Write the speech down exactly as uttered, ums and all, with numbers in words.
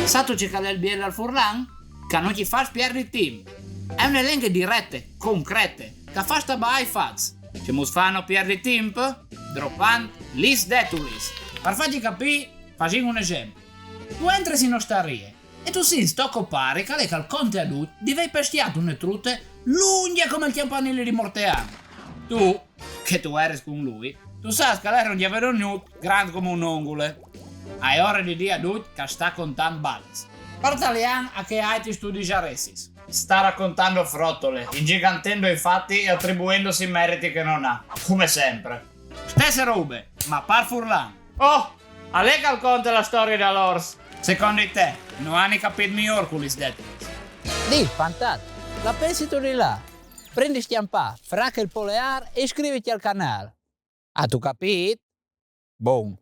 Sâstu ce che al è il biel dal furlan? Che no ti fâs pierdi timp. E je une lenghe direte, concrete, che e fâs tabaâ i fats. Cemût fâ a no pierdi timp? Dropant lis detulis. Par fâti capî, fasìn un esempli. Tu jentres in ostarie e tu sints to compari che al è che al conte a ducj di vei pestiât une trute lungje come il cjampanili di Mortean. Tu, che tu jeris cun lui, tu sâs che al jere un djaveron gnût grant come une ongule. E je ore di dî a ducj che al sta contant bales. Par talian, a chei aiti tu disaressis: sta raccontando frotole, ingigantendo i fatti e attribuendosi meriti che non ha, come sempre. Stesse robe, ma par furlan. Oh, al è che al conte la storie dal ors. Secont te, no àn capît miôr cu lis detulis? Dì, fantat, la pensistu di lâ? Print di scjampâ, frache il poleâr e iscriviti al canâl. Âstu capît? Bon.